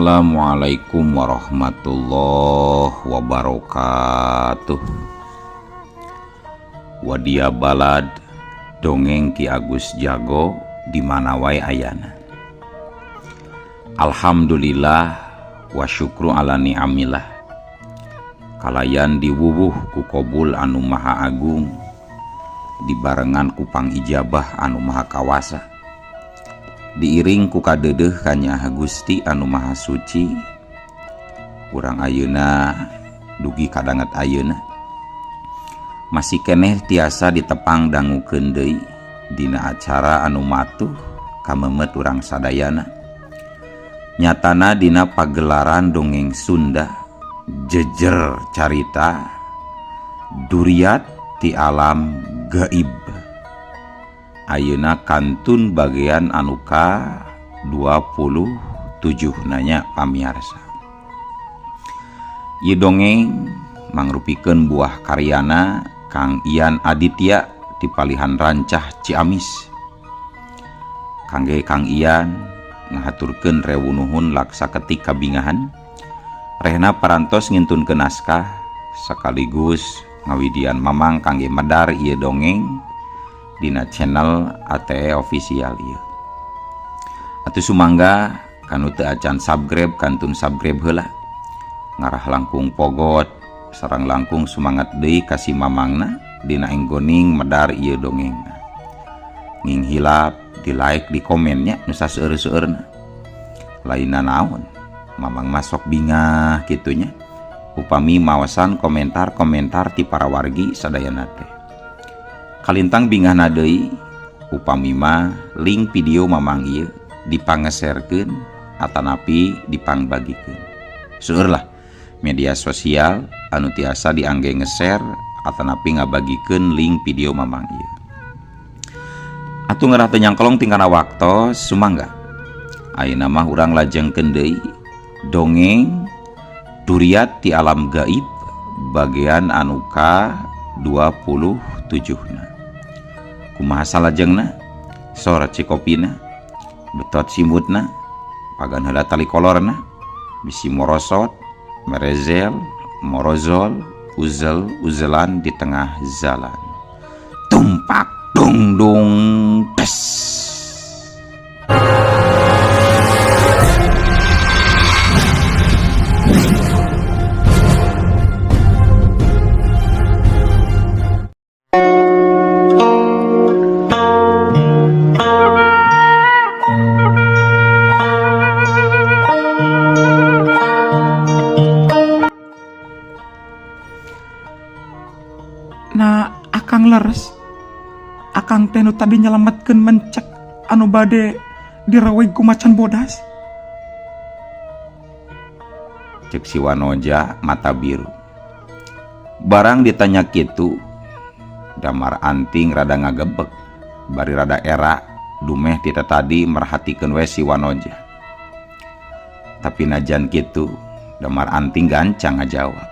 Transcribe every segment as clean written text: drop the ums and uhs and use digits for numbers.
Assalamualaikum warahmatullahi wabarakatuh. Wadia balad dongeng Ki Agus Jago di mana wae ayana. Alhamdulillah wa syukru ala ni'amillah. Kalayan diwuwuh ku kobul anu maha agung, dibarengan ku pangijabah anu maha kawasa. Diiring ku kadeudeuh kanyaah Gusti anu maha suci. Urang ayeuna dugi kadanget ayeuna masih keneh tiasa ditepang dangukeun deui dina acara anu matuh kamemet urang sadayana. Nyatana dina pagelaran dongeng Sunda jejer carita duriat ti alam gaib. Ayeuna kantun bagian anu ka 27 nanya pamiarsa. Ieu dongeng mangrupikeun buah karyana Kang Ian Aditya di Palihan Rancah Ciamis. Kangge Kang Ian ngahaturkeun rewu nuhun laksa ketik kabingahan. Rehna parantos ngintunkeun naskah sekaligus ngawidian mamang kangge medar ieu dongeng dina channel ATE official ieu. Atuh sumangga kanu teu acan subscribe kantun subscribe heula. Ngarah langkung pogot sareng langkung sumangat deui ka si mamangna dina enggoning medar ieu dongengna. Nging hilap di like di komennya nu saseueur-seueurna. Lainna naon mamang masok bingah kitunya upami mawasan komentar-komentar ti para wargi sadayana teh. Kalintang bingahna deui upami mah link video mamang ieu dipangeserkeun atanapi dipangbagikeun. Seueur lah media sosial anu tiasa diangge nge-share atanapi ngabagikeun link video mamang ieu. Atuh ngerah teu nyangkolong tingkana waktos sumangga. Ayeuna mah urang lajengkeun deui dongeng duriat ti alam gaib bagian anu ka 27na. Kumaha salajengna? Sora cikopina, betot simutna, pagan heula tali kolorna, bisi morosot, merezel, morozol, uzel, uzelan di tengah jalan. Tumpak dung dung tes. Nah, akang leres. Akang teh nu tadi nyelametkeun mencek anu bade diraweg ku macan bodas. Cek si Wanoja mata biru. Barang ditanya kitu, Damar Anting rada ngagebeg, bari rada era dumeh ti tadi merhatikeun we si Wanoja. Tapi najan kitu, Damar Anting gancang ngajawab.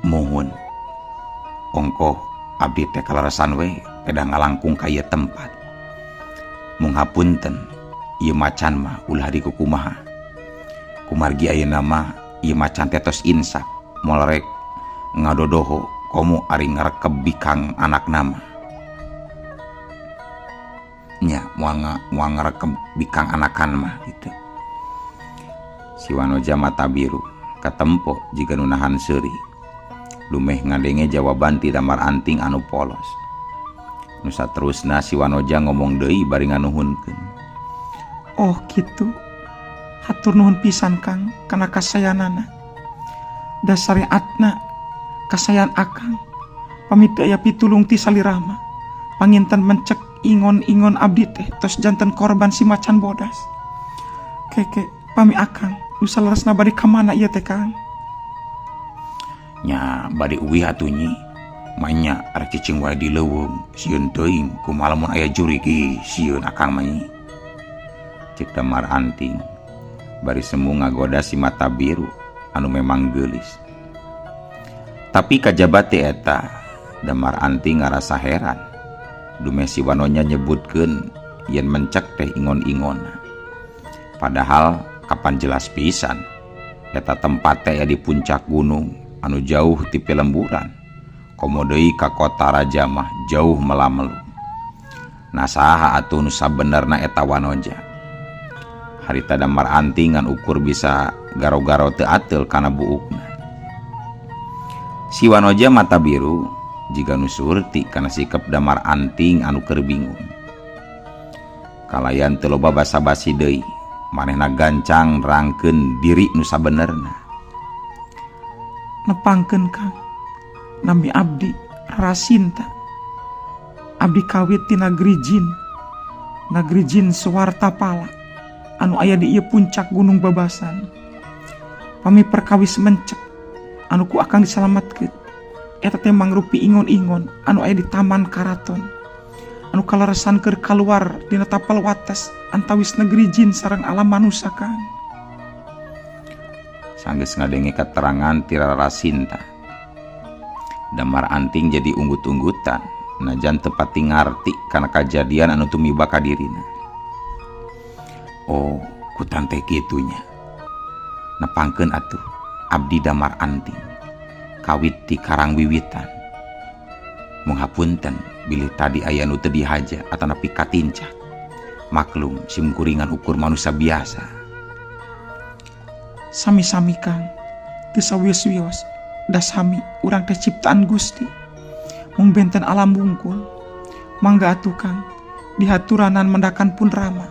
Muhun ongkoh abdi teh kaleresan we pedah ngalangkung ka ieu tempat. Mung hapunten ieu macan mah ulah dikukumaha. Kumargi ayeuna mah ieu macan teh tos insaf moal rek ngadodoho komo ari ngarekeb bikang anakna mah. Nya moal ngarekeb bikang anakan mah gitu. Si Wanoja mata biru katempo jiga nu nahan seuri. Lumeh ngadenge jawaban ti Damar Anting anu polos. Nu saterusna si Wanoja ngomong deui bari nganuhunkeun. Oh kitu. Hatur nuhun pisan Kang kana kasayanana. Da syariatna kasayan akang. Pamit aya pitulung ti salirama. Panginten mencek ingon-ingon abdi teh tos janten korban si macan bodas. Keke pami akang nu saleresna bade ka mana ieu teh Kang? Nya bade uwih atuh nyi. Manya arek cicing wae di leuweung sieun teuing kumaha lamun aya jurig ih sieun akang mah nyi. Cek Damar Anting bari semu ngagoda si mata biru anu memang geulis. Tapi kajaba ti eta Damar Anting ngarasa heran. Dumeh si Wanoja nyebutkeun yen mencek teh ingon-ingonna. Padahal kapan jelas pisan eta tempat teh aya di puncak gunung anu jauh ti pilemburan. Komo deui ka kota raja mah jauh melamelu. Nah saha atuh nu sabenerna eta wanoja. Harita Damar Anting ngan ukur bisa garo-garo teu ateul kana buukna. Si wanoja mata biru jiga nu surti kana sikep Damar Anting anu keur bingung. Kalayan teu loba basa-basi deui, manehna gancang nerangkeun diri nu sabenerna. Nepangkeun Kang, nami abdi Rasinta. Abdi kawit ti nagri jin, nagri jin Suwartapala anu aya di ieu puncak Gunung Babasan. Pami perkawis mencek anu ku akang disalametkeun eta teh mangrupi ingon-ingon anu aya di Taman Karaton anu kaleresan keur kaluar dina tapal wates antawis negeri jin sareng alam manusia Kang. Sanggeus ngadenge keterangan ti Rarasinta, Damar Anting jadi unggut-unggutan najan teu pati ngarti kana kajadian anu tumiba ka dirina. Oh, ku tante kitu nya. Nepangkeun atuh abdi Damar Anting kawit ti Karang Wiwitan. Mung hapunten bilih tadi aya nu teu dihaja atanapi katincak. Maklum sim kuringan ukur manusia biasa. Sami-sami Kang, teu sawios-wios da sami urang teh ciptaan Gusti. Mung benten alam bungkul. Mangga atuh Kang, dihaturanan mendakan pun rama.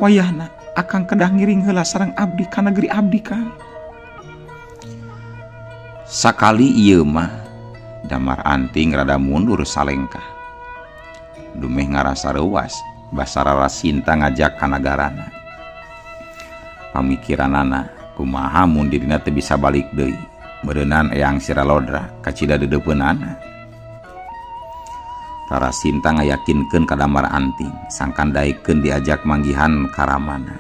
Wayahna akang kedah ngiring heula sareng abdi ka negeri abdi Kang. Sakali ieu mah Damar Anting rada mundur salengkah. Dumeh ngarasa reuas basa Rarasinta ngajak ka nagarana. Pamikiranana kumaha mun dirina teu bisa balik deui. Meureunan Eyang Siralodra kacida deudeupeunana. Rarasinta ngayakinkeun ka Damar Anting sangkan daekeun diajak manggihan karamana.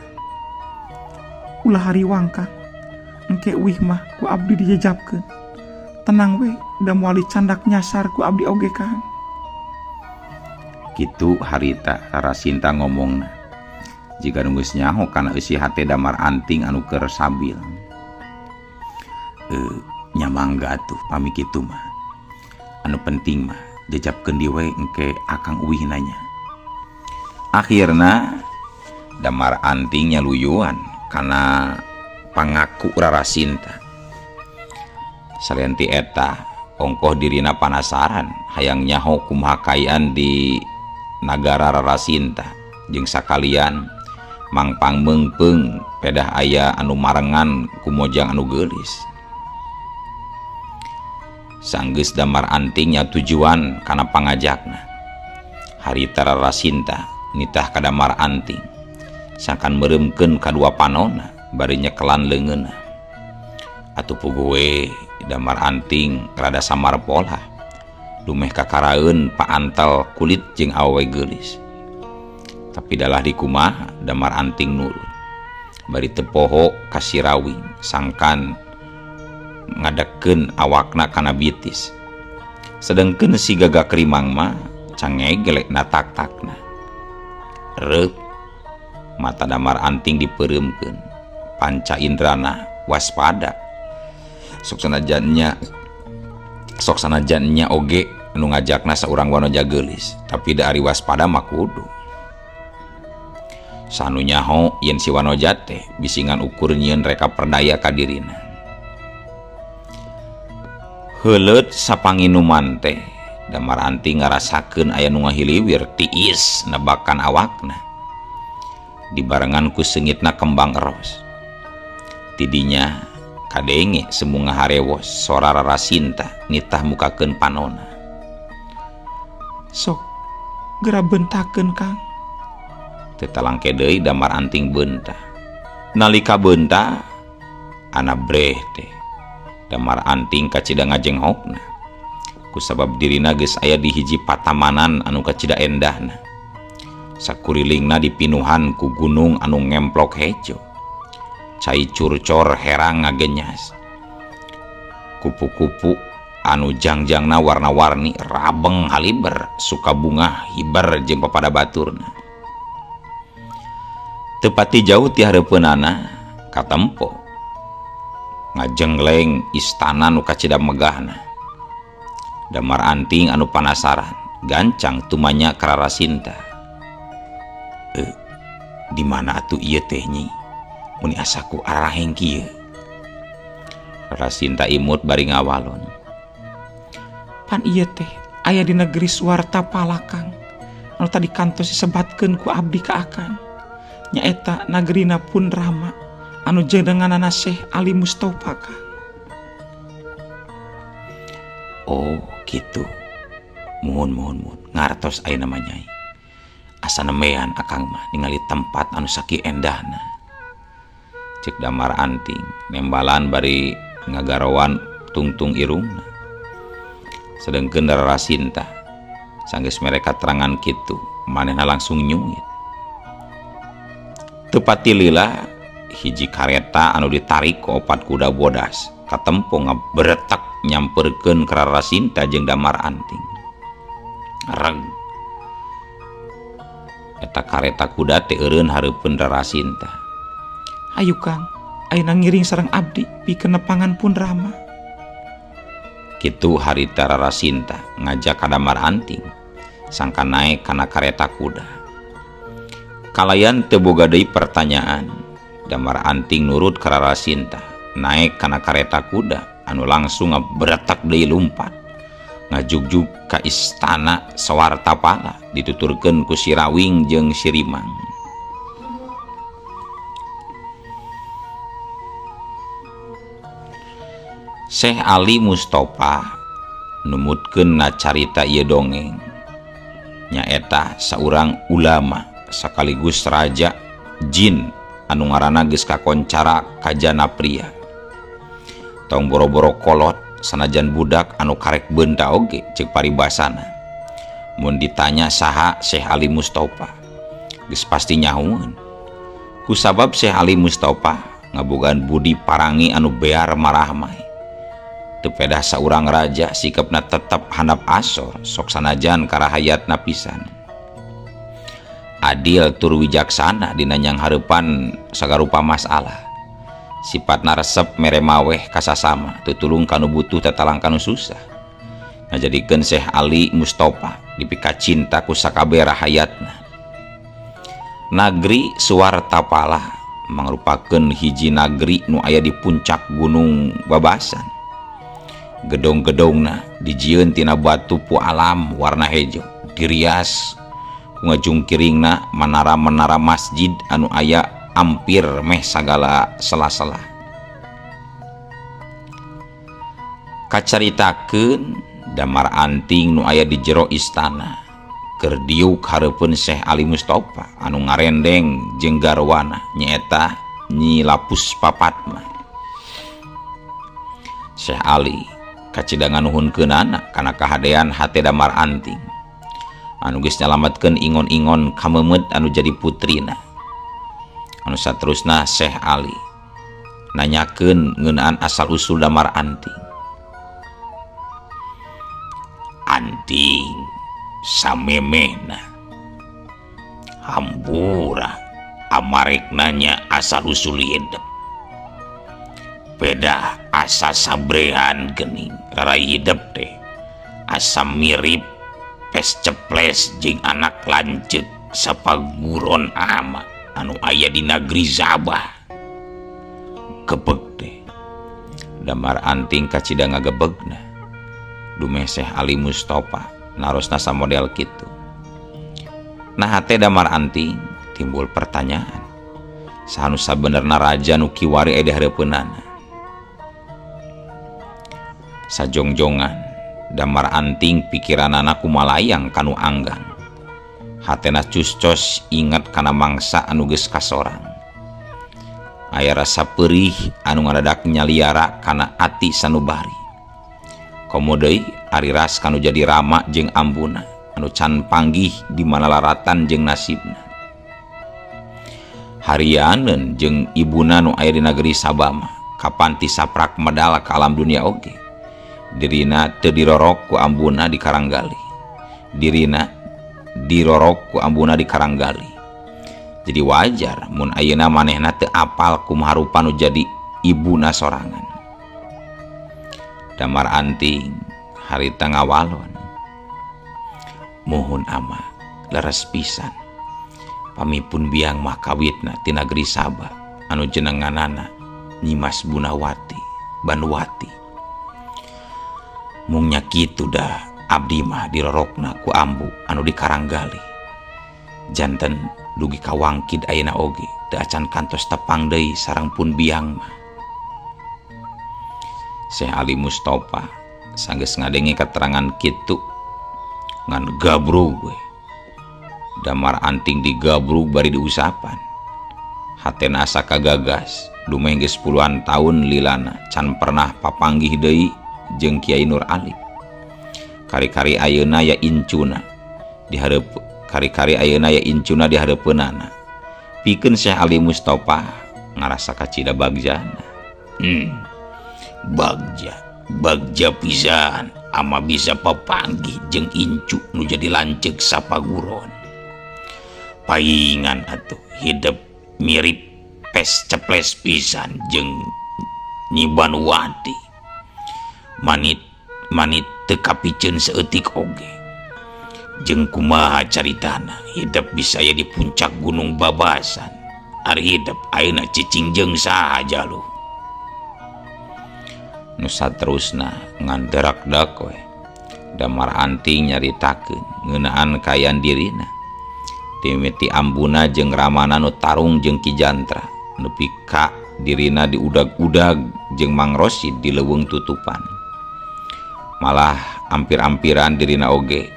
Ulah hariwang Kang, engke uih mah ku abdi dijejapkeun. Tenang we, da moal dicandak nyasar ku abdi oge Kang. Kitu harita Rarasinta ngomongna. Jiga nu geus nyaho kana eusi hate Damar Anting anu keur sabil. Nya mangga atuh pami kitu mah. Anu penting mah jejapkeun di we engke akang uihna nya. Akhirna Damar Anting nyaluyuan kana pangaku Rarasinta. Salian ti eta ongkoh dirina panasaran hayang nyaho kumaha kaayaan di nagara Rarasinta jeung sakalian mangpang meungpeung pedah aya anu marengan kumojang anu geulis. Sanggeus Damar Antingnya tujuan kana pangajakna. Harita Rarasinta nitah ka Damar Anting sangkan meureumkeun kadua panona bari nyekelan leungeunna. Atuh puguh we Damar Anting rada samar polah dumeh kakaraeun paantel kulit jeung awewe geulis. Tapi dalah dikumaha Damar Anting nurut. Bari teu poho ka Sirawing sangkan ngadegkeun awakna kana bitis. Sedengkeun si Gagak Rimang mah cangegelek na tak-takna. Reup mata Damar Anting dipeureumkeun. Panca indrana waspada. Sok sanajannya oge nu ngajakna saurang wanoja geulis, tapi da ari waspada mah kudu. Sanu nyaho yen si wanoja teh bisingan ukur nyieun reka perdaya ka dirina. Heuleut sapanginuman teh Damar Anting ngarasakeun aya nu ngahiliwir tiis nebakan awakna. Dibarengan ku seungitna kembang eros. Tidinya kadenge semu ngaharewos sora Rarasinta nitah mukakeun panona. Sok geura bentakeun Kang. Teu talangke deui Damar Anting beunta. Nalika beunta ana breh teh Damar Anting kacida ngajenghokna. Kusabab dirina geus aya di hiji patamanan anu kacida endahna. Sakurilingna dipinuhan ku gunung anu ngemplok hejo. Cai curcor herang ngagenyas. Kupu-kupu anu jangjangna warna-warni rabeng haliber suka bunga hiber jeung papada baturna. Teu pati jauh ti hareupeunana katempo ngajengleng istana nu kacida megahna. Damar Anting anu panasaran gancang tumanya ka Rarasinta. Di mana atuh ieu teh nyi? Muni asa ku araheng kieu. Rarasinta imut bari ngawalon. Pan ieu teh aya di negeri Suwarta Palakang anu tadi kantos disebatkeun ku abdi ka Akang. Nyaeta nagerina pun Rama anu jenenganana Syekh Ali Mustofa Kang. Oh gitu. Muhun muhun muhun ngartos ayeuna mah Nyai. Asa nemean Akang mah ningali tempat anu sakieu endahna. Cek Damar Anting nembalan bari ngagarowan tungtung irungna. Sedengkeun Rarasinta sanggeus mere katerangan kitu manehna langsung nyungit. Teu pati lila hiji kareta anu ditarik ku opat kuda bodas katempo ngabretek nyamperkeun ka Rarasinta jeung Damar Anting. Reg. Eta kareta kuda teh eureun hareupeun Rarasinta. Hayu Kang, ayeuna ngiring sareng abdi pikeun nepangan pun Rama. Kitu harita Rarasinta ngajak ka Damar Anting sangka naek kana kareta kuda. Kalayan teu boga deui pertanyaan, Damar Anting nurut ka Rarasinta naek kana kareta kuda anu langsung ngabretek deui lumpat ngajugjug ka istana Sawartapala dituturkeun ku si Rawing jeung si Rimang. Syekh Ali Mustofa numutkeun na carita ieu dongeng nyaeta saurang ulama sekaligus raja jin anu ngaranna geus kakoncara kajana pria. Tong boro-boro kolot sanajan budak anu karek beunta oge ceuk paribasana. Mun ditanya saha Syekh Ali Mustofa geus pasti nyahueun. Kusabab Syekh Ali Mustofa ngabogaan budi parangi anu bear marahmai. Teu pedah saurang raja sikapna tetep handap asor sok sanajan karahayatna pisan. Adil tur wijaksana dina nyanghareupan sagarupa masalah. Sifatna resep mere maweh kasasama, tutulung kanu butuh tatalang kanu susah. Ngajadikeun Syekh Ali Mustofa dipika cinta ku sakabeh rahayatna. Nagri Suwartapala mangrupakeun hiji nagri nu aya di puncak Gunung Babasan. Gedong-gedongna dijieun tina batu pu alam warna hejo, dirias ku ngajungkiringna menara-menara masjid anu aya ampir meh sagala sela-sela. Kacaritakeun Damar Anting nu aya di jero istana keur diuk hareupeun Syekh Ali Mustofa anu ngarendeng jeung garwana nyaeta Nyi Lapus Papatma. Syekh Ali kacida nganuhunkeunana kana kahadean hate Damar Anting anu geus nyalametkeun ingon-ingon kameumeut anu jadi putrina. Anu saterusna Syekh Ali nanyakeun ngeunaan asal usul Damar Anting. Anting samemehna hampura amarek nanya asal usul hidup. Beda asa sabrehan geuning rarai hidup teh asa mirip pes ceples jeung anak lanceuk sapaguron ama anu aya di negeri Zabah. Gebeg teh Damar Anting kacida ngagebegna. Dumeh Syekh Ali Mustofa narosna samodel kitu. Nah hate Damar Anting timbul pertanyaan. Saha nu sabenerna raja nu kiwari aya di hareupeunana? Sajongjongan Damar Anting pikiranana kumalayang kanu anggang. Hatena cuscos inget kana mangsa anu geus kasorang. Aya rasa perih anu ngadadak nyaliara kana ati sanubari. Komo deui ari ras kanu jadi rama jeung ambuna anu can panggih di mana laratan jeung nasibna. Harianeun jeung ibuna nu aya di negeri Sabama kapan ti saprak medal ka alam dunia oge. Dirina teu dirorok ku ambuna di Karanggali. Dirina dirorok ku ambuna di Karanggali. Jadi wajar mun ayeuna manehna teu apal kumaha rupa nu jadi ibuna sorangan. Damar Anting harita ngawalon. Muhun ama leres pisan. Pamipun biang mah kawitna ti nageri Saba anu jenenganana Nyimas Bunawati Banuwati. Mungnya kitu dah abdi mah dirorokna ku ambu anu di Karanggali. Janten dugi kawangkid ayeuna oge teu acan kantos tepang deui sareng pun biang mah. Syekh Ali Mustafa sanggeus ngadenge keterangan kitu ngan gabrug we. Damar Anting digabrug bari diusapan. Hatena asa kagagas dumeh geus puluhan tahun lilana can pernah papanggih deui jeung Kiai Nur Alif. Kari-kari ayeuna ya incuna dihareup kari-kari ayeuna ya incuna dihareupeunana. Pikeun Syekh Ali Mustafa ngarasa kacida bagjana. Bagja, bagja pisan ama bisa papanggih jeung incu nu jadi lanceuk sapaguron. Paingan atuh hidup mirip pes ceples pisan jeung Nyi Banuwati. Manit manit teu kapiceun saeutik oge. Jeung kumaha caritana hidup bisa aya di puncak Gunung Babasan. Ari hidup ayeuna cicing jeung saha jaluh. Nu saterusna ngan derak-dak we. Damar Anting nyaritakeun ngeunaan kaayaan dirina. Timiti ambuna jeung ramana nu tarung jeung Ki Jantra nepi ka dirina diudag-udag jeung Mang Rosid di leuweung tutupan. Malah ampir-ampiran dirina oge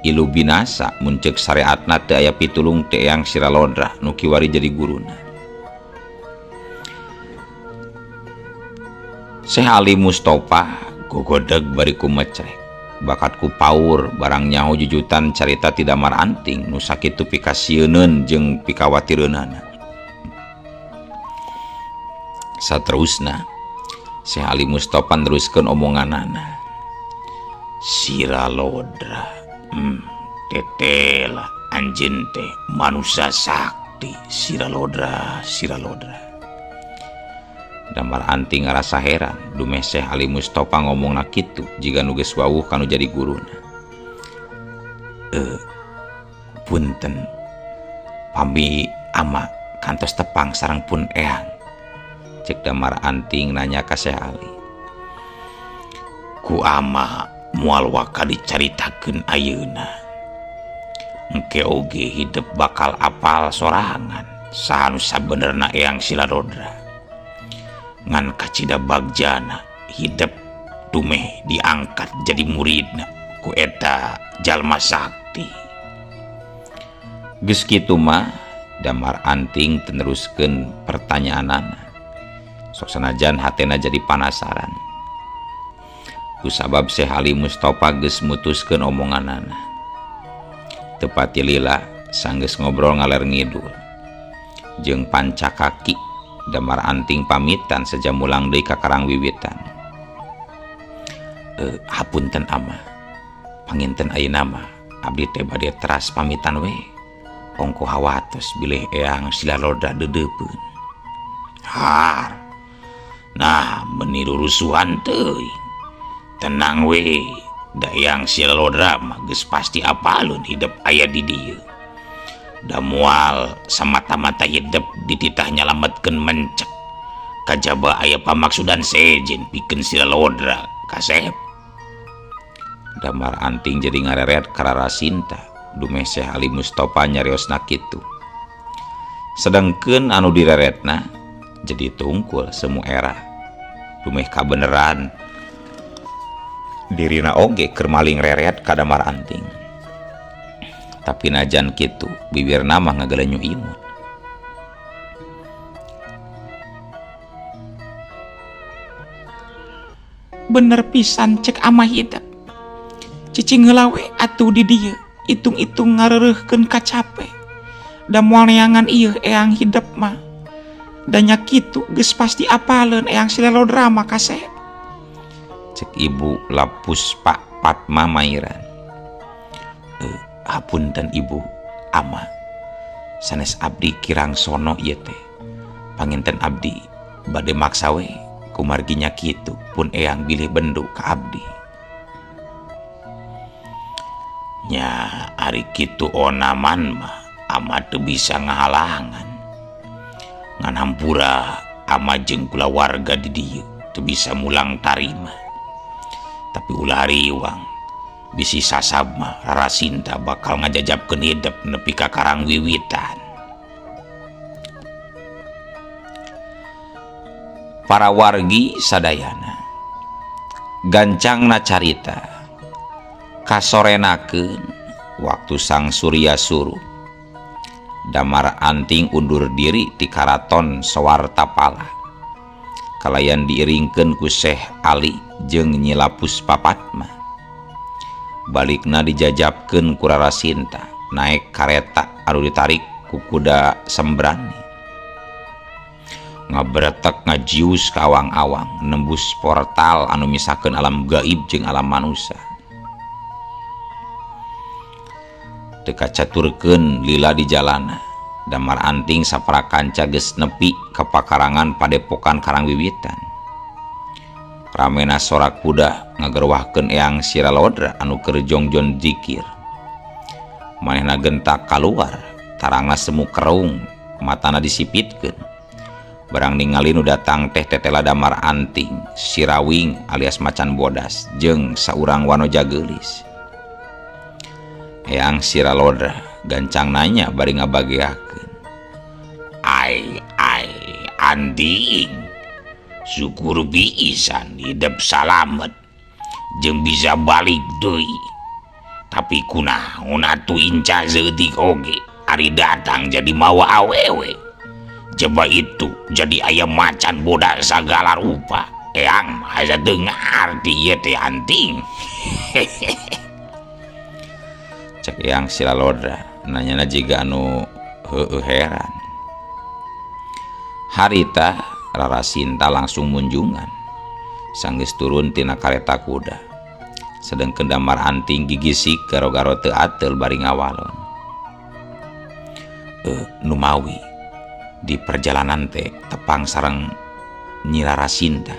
ilu binasa mun ceuk sareatna teu aya pitulung teh Eyang Siralodra nu kiwari jadi guruna. Syekh Ali Mustafa gogodeg bari kumecrek bakat ku paur barang nyaho jujutan carita ti Damar Anting nu sakitu pikasieuneun jeung pikawatireunana. Saterusna Syekh Ali Mustafa neruskeun omonganana. Siralodra, tetela anjeun teh manusia sakti Siralodra, Siralodra. Damar Anting ngarasa heran dumeh Syekh Ali Mustafa ngomongna kitu jiga nu geus wawuh kanu jadi guruna. Punten pami ama kantos tepang sareng pun eyang. Cek Damar Anting nanya ka Syekh Ali. Ku ama moal waka dicaritakeun ayeuna. Engke oge hidup bakal apal sorangan saha nu sabenerna Eyang Silalodra. Ngan kacida bagjana hidup dumeh diangkat jadi muridna ku eta jalma sakti. Geus kitu mah Damar Anting teneruskeun pertanyaanana. Sok sanajan hatena jadi panasaran. Kusabab Syekh Ali Mustafa geus mutuskeun omonganana. Teu pati lila sanggeus ngobrol ngaler ngidul. Jeung panca kaki Damar Anting pamitan seja mulang deui ka Karang Wiwitan. Hapunten ama. Panginten ayeuna mah abdi teh bade teras pamitan we. Ongko hawatos bilih Eyang Silalodra deudeupeun. Har. Nah, meni rurusuhan teuing. Tenang we, da Eyang Silalodra mah geus pasti apaleun hidup aya di dieu. Da moal samata-mata hidup dititah nyalametkeun mencek. Kajaba aya pamaksudan sejen pikeun Silalodra kasep. Damar Anting jadi ngareret kararasinta dumeh Syekh Ali Mustafa nyariosna kitu. Sedangkeun anu direretna jadi tungkul semu era. Dumeh kabeneran dirina oge keur maling reret ka Damar Anting. Tapi najan kitu bibirna mah ngagelenyu imut. Bener pisan cek ama hidup. Cicing heula we atuh di dieu, itung-itung ngareureuhkeun kacape. Da moal neangan ieu Eyang hidup mah. Da nya kitu geus pasti apaleun Eyang Silalodra mah kasep. Cek ibu lapus Pak Patma Mairan. Hapunten ibu ama. Sanes abdi kirang sono ieu teh. Panginten abdi bade maksa we kumargi nya kitu pun eyang bilih bendu ka abdi. Nya ari kitu onaman mah ama teu bisa ngahalangan. Ngan hampura ama jeung kulawarga di dieu teu bisa mulang tarima. Tapi ulah hariwang bisi sasab mah Rarasinta bakal ngajajabkeun hidep nepi ka Karang Wiwitan. Para wargi sadayana gancangna carita kasorenakeun waktu sang surya surup. Damar Anting undur diri ti karaton Sawartapala kalayan diiringkeun ku Syekh Ali jeung Nyi Lapuspa Padma. Balikna dijajabkeun ku Rarasinta naek kareta anu ditarik ku kuda sembrani. Ngabretek ngajius ka awang-awang nembus portal anu misakeun alam gaib jeung alam manusia. Teu kacaturkeun lila di jalana. Damar Anting saparakanca geus nepi ka pakarangan padepokan Karang Wiwitan. Ramena sorak kuda ngagerwahkeun Eyang Siralodra anu keur jongjon zikir. Manehna gentak kaluar, tarangna semu kerung, matana disipitkeun. Barang ningali nu datang teh tetela Damar Anting, Sirawing alias Macan Bodas jeung saurang wanoja geulis. Eyang Siralodra gancang nanya bari ngabageakeun. Ai ai Anting, syukur pisan hidup salamet jeung bisa balik deui. Tapi kunaon atuh inca seutik oge ari datang jadi mawa awewe. Coba itu jadi ayam macan bodas sagala rupa. Eyang mah asa teu ngarti ieu teh Anting. Cek Eyang Siralodra nanyana jiga anu heueuh heran. Harita Rarasinta langsung munjungan sanggeus turun tina kareta kuda. Sedengkeun Damar Anting gigisik garo-garo teu ateul bari ngawalon. Numawi di perjalanan teh tepang sareng Nyi Rarasinta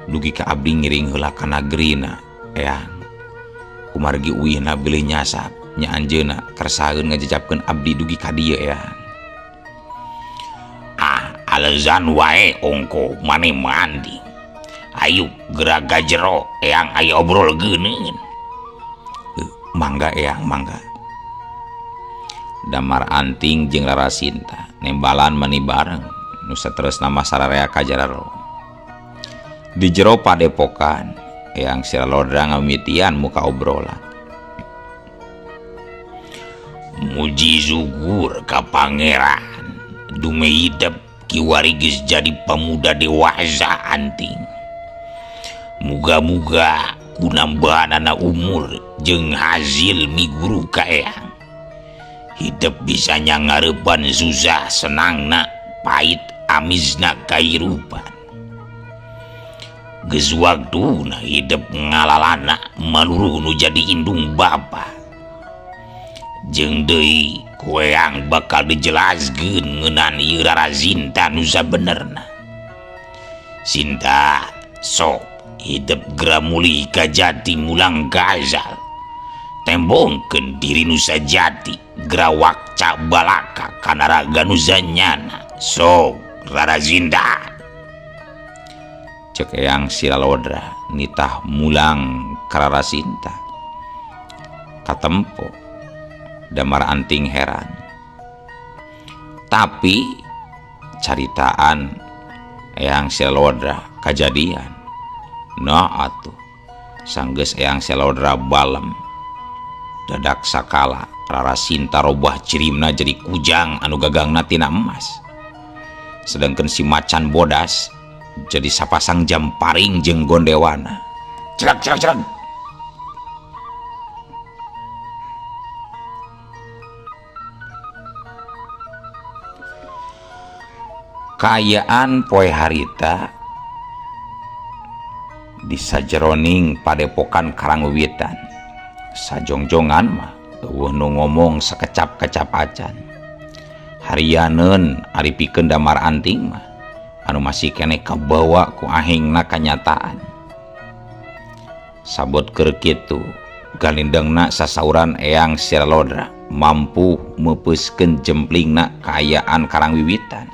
dugi ka abdi ngiring heula ka nagerina eyang. Kumargi uihna bilih nyasab nya anjeunna kersaeun ngajejapkeun abdi dugi ka dieu eyang. Ah, alezan wae ongko maneh mah Anting. Ayo gerak ka jero eyang aya obrol geuneun. Mangga eyang mangga. Damar Anting jeung Rarasinta nembalan mani bareng nu saterusna mah sararea ka jarero. Di jero padepokan Eyang Siralodra ngamimitian muka obrolan. Muji syukur ka pangeran dume hidep kiwari geus jadi pemuda dewasa Anting. Muga-muga ku nambahanana umur jeung hasil miguru ka eyang. Hidup bisa nyangarepan susah senangna pahit amisna kahirupan. Geus waktuna hidup ngalalana maluruh nu jadi indung bapa. Jeung deui ku eyang bakal dijelaskeun ngeunaan ieu Rarasinta nu sabenerna. Sinta sok hidup geura mulih ka jati mulang ka azal. Tembongkeun diri nu sajati grawak cak balaka kana raga nu zanyana. Sok Rarasinta. Cek Eyang Siralodra nitah mulang ka Rarasinta. Katempo Damar Anting heran. Tapi caritaan Eyang Siralodra kajadian. Nah atuh sanggeus Eyang Siralodra balem dadak sakala Rarasinta robah cirimna jadi kujang anu gagangna tina emas. Sedangkan si Macan Bodas jadi sapasang jamparing jeung gondewana. Cerak cerak cerak. Kaayaan poe harita di sajeroning padepokan Karangwiwitan. Sajongjongan mah eueuh nu ngomong sakecap-kecap acan. Harianeun ari pikeun Damar Anting mah anu masih keneh kabawa ku ahengna kanyataan. Sabot keur kitu galindengna sasauran Eyang Siralodra mampu meupeuskeun jemplingna kaayaan Karang Wiwitan.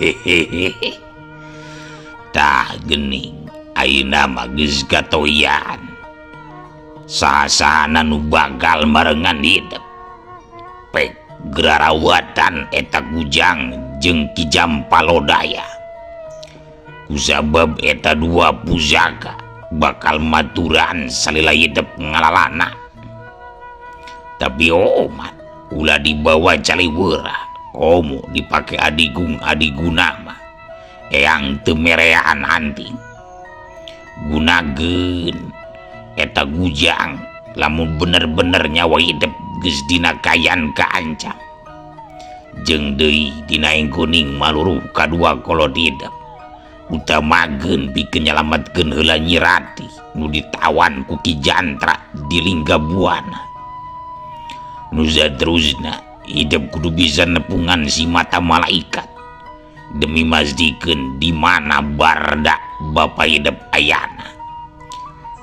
Hehehe. Tah geuning ayeuna mah geus katoyan. Saha-sahana nu bagal marengan hidep. Pek gerarawatan eta Kujang jeung Ki Jampalodaya. Kusabab eta dua pusaka bakal maturan salila hidep ngalalana. Tapi omat ulah dibawa caliwera, komo dipake adigung adiguna mah. Eyang teu merean anting. Gunageun eta Gujang lamun bener-bener nyawa hidep geus dina kayan kaancam. Jeung deui dina ing kuning maluruh kadua kolot hidep. Utamageun pikeun nyalametkeun heula Nyi Ratih nu ditawan ku Ki Jantra di Lingga Buana. Nu saterusna hidep kudu bisa nepungan si mata malaikat demi mastikeun di mana barda bapa hidep ayana.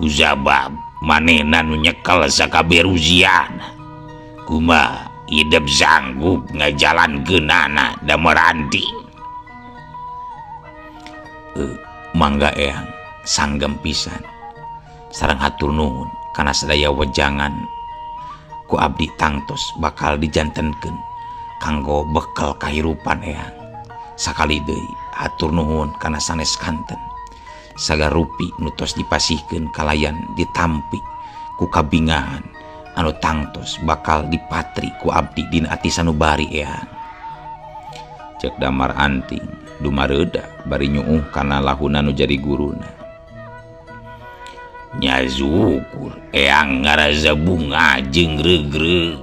Kusabab manehna nu nyekel sakabeh ruziana. Kumaha hidep sanggup ngajalankeunana Damar Anting. Mangga Eyang sanggem pisan sareng hatur nuhun kana sadaya wejangan ku abdi tangtos bakal dijantenkeun kanggo bekal kahirupan Eyang. Sakali deui hatur nuhun kana sanes kanten sagarupi nu tos dipasihkeun kalayan ditampi ku kabingahan anu tangtos bakal dipatri ku abdi dina ati sanubari Eyang. Cek Damar Anting dumareuda bari nyuuh kana lahuna nu jadi guruna. Nya syukur Eyang ngarasa bunga jeung regreg.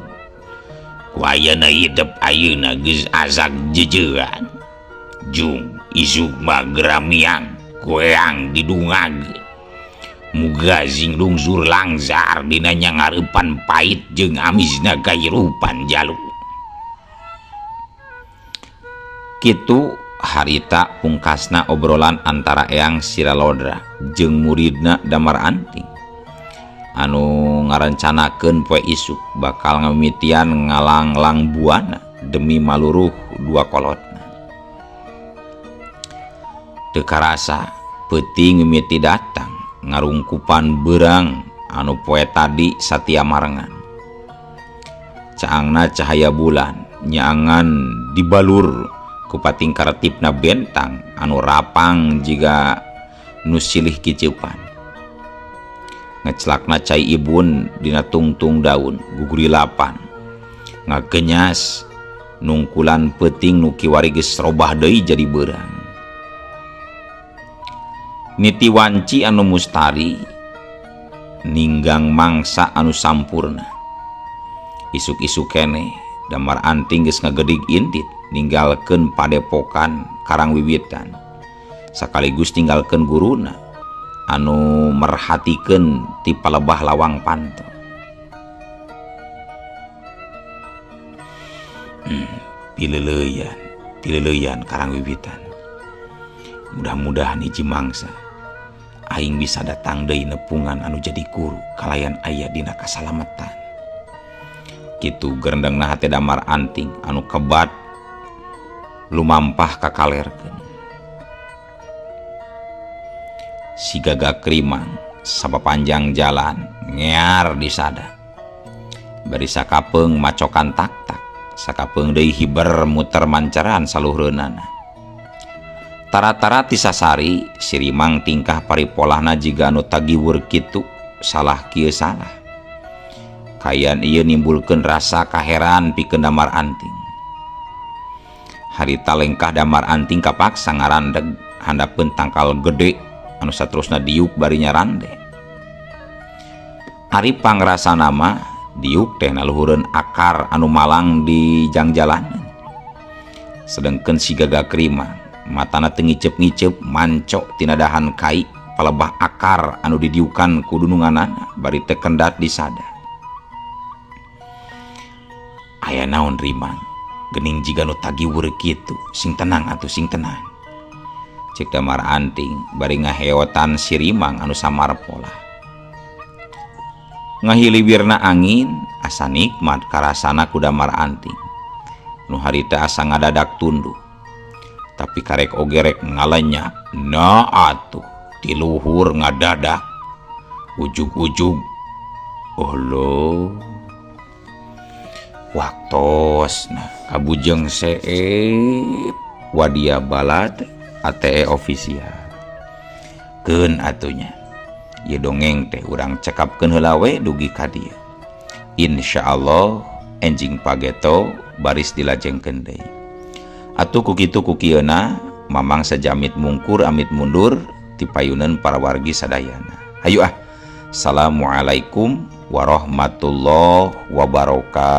Ku ayana hidep ayeuna geus asak jejeuan. Jung isuk mah geramiang ku Eyang didungageun. Muga sing lungsur langsar dina nyangareupan pait jeung amisna kahirupan jalu. Kitu harita pungkasna obrolan antara Eyang Siralodra jeung muridna Damar Anting anu ngarencanakeun poe isuk bakal ngamimitian ngalanglang buana demi maluruh dua kolotna. Teu karasa peuting mimiti datang ngarungkupan beurang anu poe tadi satia marengan. Caangna cahaya bulan nyaangan dibalur kupating karetipna bentang anu rapang jiga nu silih kiceupan. Ngecelakna cai ibun dina tungtung daun gugurilapan. Ngagenyas nungkulan peuting nu kiwari geus robah deui jadi beurang. Niti wanci anu mustari ninggang mangsa anu sampurna. Isuk-isuk keneh Damar Anting geus ngagedig indit ninggalkeun padepokan Karang Wiwitan sekaligus ninggalkeun guruna anu merhatikeun ti palebah lawang panto. Pileleuyan, pileleuyan Karang Wiwitan. Mudah-mudahan hiji mangsa aing bisa datang deui nepungan anu jadi guru kalayan aya dina kasalametan. Kitu gerendengna hate Damar Anting anu kebat lumampah kakalerkeun. Si gagak rimang sapapanjang jalan ngear disada. Bari sakapeung macokan tak-tak, sakapeung deui hiber muter mancaran saluhureunana. Tara-tara ti sasari si rimang tingkah paripolahna jiga anu tagiwur kitu, salah kieu salah. Kayan ieu nimbulkeun rasa kaheran pikeun Damar Anting. Harita lengkah Damar Anting kapaksa ngarandeg handapeun tangkal gede anu saterusna diuk bari nyarande. Ari pangrasana mah diuk teh naluhureun akar anu malang di jangjalanan. Sedengkeun si gagak rimang matana teu ngiceup-ngiceup mancok tina dahan kai palebah akar anu didiukan ku dununganana bari teu kendat disada. Aya naon rimang? Geuning jiga nu tagiwur kitu, sing tenang atuh sing tenang. Cek Damar Anting bari ngaheotan si Rimang anu samar pola. Ngahiliwirna angin asa nikmat karasana ku Damar Anting. Nu harita asa ngadadak tunduh. Tapi karek oge rek ngalenya, nah atuh ti luhur ngadadak. Ujug-ujug. Oh lo. Waktosna kabujeng seep Wadia Balad ATE official. Keun atunya. Ieu dongeng teh urang cekapkeun heula we dugi ka dieu. Insyaallah enjing pageto baris dilajengkeun deui. Atuh ku kitu ku kieuna Mamang sajamit mungkur amit mundur ti payuneun para wargi sadayana. Hayu ah. Assalamualaikum warahmatullahi wabarakatuh.